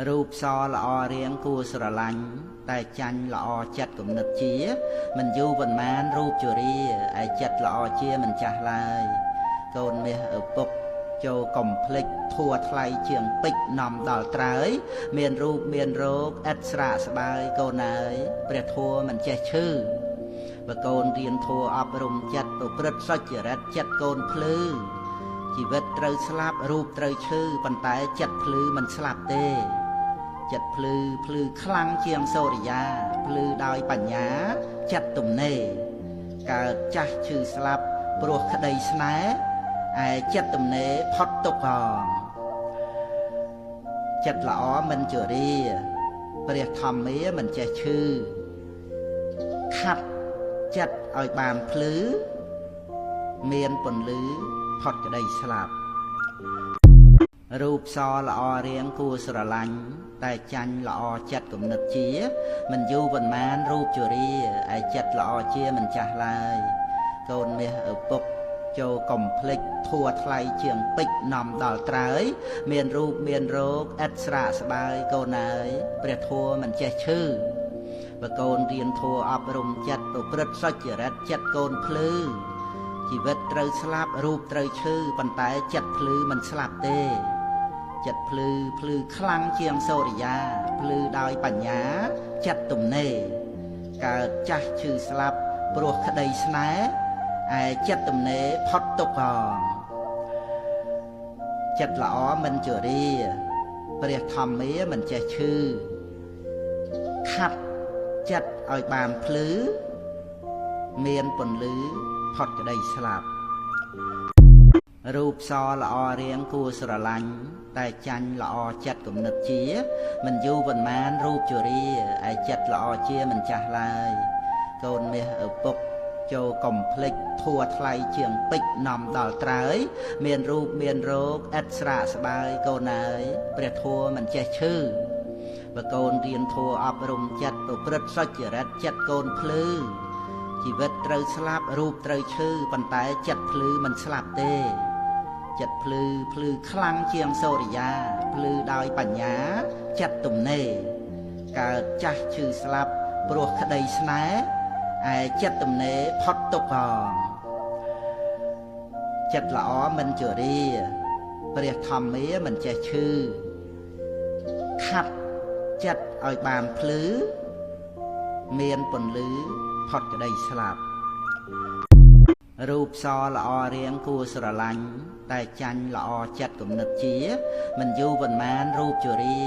រូបសល្អរៀងគួរស្រឡាញ់តែចាញ់ល្អចិត្តគំនិតជាមិនយូរប៉ុន្មានរូបជរាឯចិត្តល្អជាមិនចាស់ឡើយកូនមាសឪពុកចូលកុំភ្លេចធัวថ្លៃជាងពេជ្រនាំដល់ត្រើយមានរូបមានរោគឥតស្រាកស្បើយកូនអើយព្រះធัวមិនចេះឈឺបើកូនរៀនធัวអប់រំចិត្តប្រព្រឹត្តសុចរិតចិត្តកូនភ្លឺជីវិតត្រូវស្លាប់រូបត្រូវឈឺប៉ុន្តែចិត្តភ្លឺមិនស្លាប់ទេចិត្តភ្លឺភ្លឺខ្លាំងជាងសូរិយាភ្លឺដោយបញ្ញាចិត្តទំនេរកើតចាស់ឈឺស្លាប់ព្រោះក្តីស្នេហ៍ឯចិត្តទំនេរផុតទុក្ខផងចិត្តល្អមិនជរាព្រះធម្មាមិនចេះឈឺខាត់ចិត្តឲ្យបានភ្លឺមានពន្លឺផុតក្តីស្លាប់រូបសល្អរៀងគួរស្រឡាញ់តែចាញ់ល្អចិត្តគំនិតជាមិនយូរប៉ុន្មានរូបជរាឯចិត្តល្អជាមិនចាស់ឡើយកូនមាសឪពុកចូលកុំភ្លេចធัวថ្លៃជាងពេជ្រនាំដល់ត្រើយមានរូបមានរោគឥតស្រាកស្បើយកូនអើយព្រះធัวមិនចេះឈឺបើកូនរៀនធัวអប់រំចិត្តប្រព្រឹត្តសុចរិតចិត្តកូនភ្លឺជីវិតត្រូវស្លាប់រូបត្រូវឈឺប៉ុន្តែចិត្តភ្លឺមិនស្លាប់ទេចិត្តភ្លឺភ្លឺខ្លាំងជាងសូរិយាភ្លឺដោយបញ្ញាចិត្តទំនេរកើតចាស់ឈឺស្លាប់ព្រោះក្តីស្នេហ៍ឯចិត្តទំនេរផុតទុក្ខផងចិត្តល្អមិនជរាព្រះធម្មាមិនចេះឈឺខាត់ចិត្តឲ្យបានភ្លឺមានពន្លឺផុតក្តីស្លាប់រូបសល្អរៀងគួរស្រឡាញ់តែចាញ់ល្អចិត្តគំនិតជាមិនយូរប៉ុន្មានរូបជរាឯចិត្តល្អជាមិនចាស់ឡើយកូនមាសឪពុកចូលកុំភ្លេចធัวថ្លៃជាងពេជ្រនាំដល់ត្រើយមានរូបមានរោគឥតស្រាកស្បើយកូនអើយព្រះធัวមិនចេះឈឺបើកូនរៀនធัวអប់រំចិត្តប្រព្រឹត្តសុចរិតចិត្តកូនភ្លឺជីវិតត្រូវស្លាប់រូបត្រូវឈឺប៉ុន្តែចិត្តភ្លឺមិនស្លាប់ទេចិត្តភ្លឺភ្លឺខ្លាំងជាងសូរិយាភ្លឺដោយបញ្ញាចិត្តទំនេរកើតចាស់ឈឺស្លាប់ព្រោះក្តីស្នេហ៍ឯចិត្តទំនេរផុតទុក្ខផងចិត្តល្អមិនជរាព្រះធម្មាមិនចេះឈឺខាត់ចិត្តឲ្យបានភ្លឺមានពន្លឺផុតក្តីស្លាប់រូបសល្អរៀងគួរស្រឡាញ់តែចាញ់ល្អចិត្តគំនិតជាមិនយូរប៉ុន្មានរូបជរា